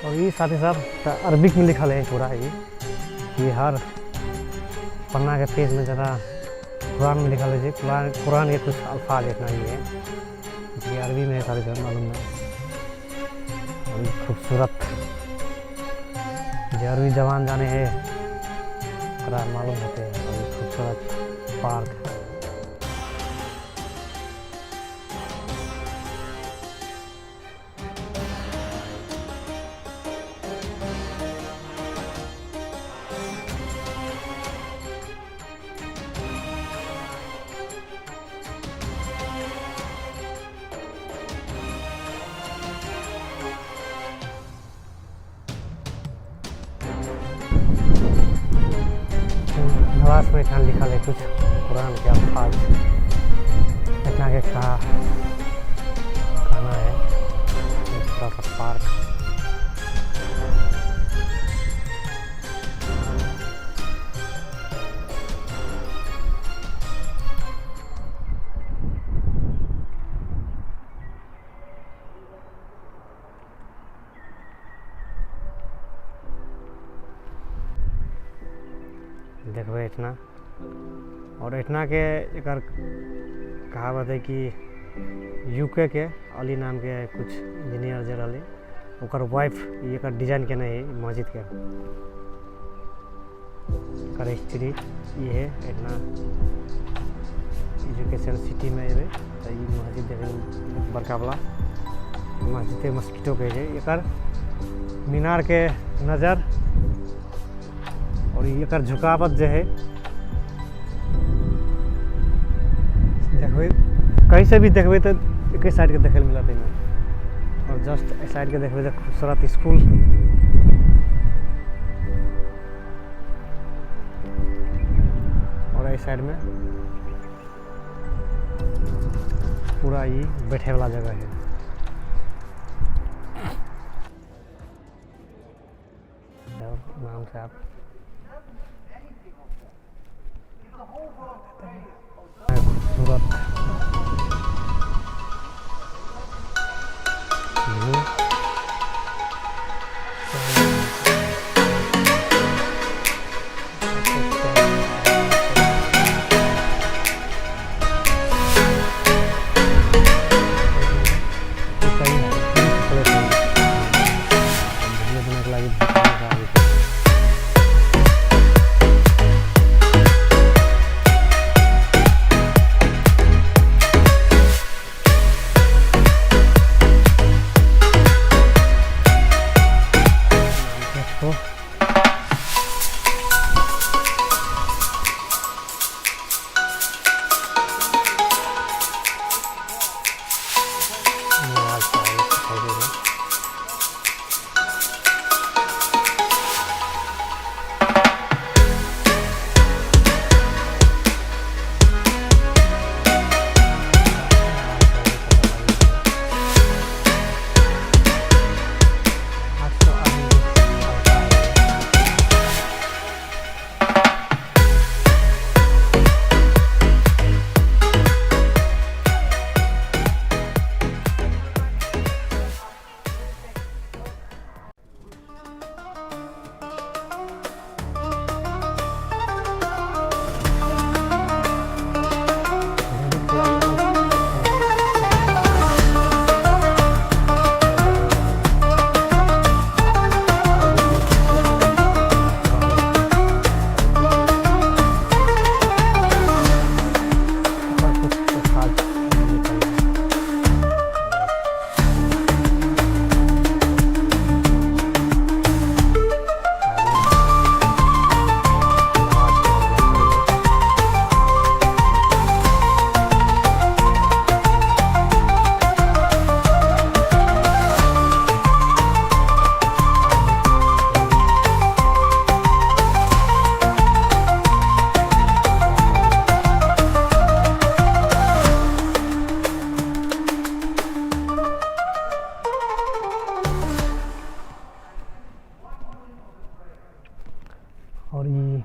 और ये साथ ही साथ तो अरबिक में लिखल है पूरा। ये हर पन्ना के पेज में ज़रा कुरान में लिखल है जी, कुरान कुरान के कुछ अल्फाज इतना ही है जी, अरबी में है सारे सर मालूम है। और ये खूबसूरत जो अरबी जबान जाने है ओकरा मालूम होते हैं। और ये खूबसूरत पार्क। नवाज में इतना लिखल है कुछ कुरान के अल्फाज, इतना के कहा कहना है। थोड़ा सा पार्क। देखबै एहिठिना। और एहिठिना के एकर कहावत है कि यूके के अली नाम के कुछ इंजीनियर जे रहलै, ओकर वाइफ एकर डिजाइन केने है मस्जिद के। एकर हिस्ट्री ई है। एहिठिना एजुकेशन सिटी में एबै तऽ ई मस्जिद देखै बड़का वाला मस्जिद मस्किटो कहै छै। एकर मीनार के नजर और एकर झुकावत जे है देखबै, कहीं से भी देखबै तऽ एके साइड के देखै लए मिलत एहिमे। और जस्ट एहि साइड के देखबै तऽ खूबसूरत स्कूल और एहि साइड में पूरा ई बैठे वाला जगह है। नाम से आप खूबसूरत व्यू। वीडियो बनाके लागि मजा आबै छै। देखो नमाज पढ़ाई दिखाई दे रही। 800 आदमी चलता है। ऊपर कुछ अल्फाज लिखल है। नमाज पढ़े वाला खड़ी है। और ई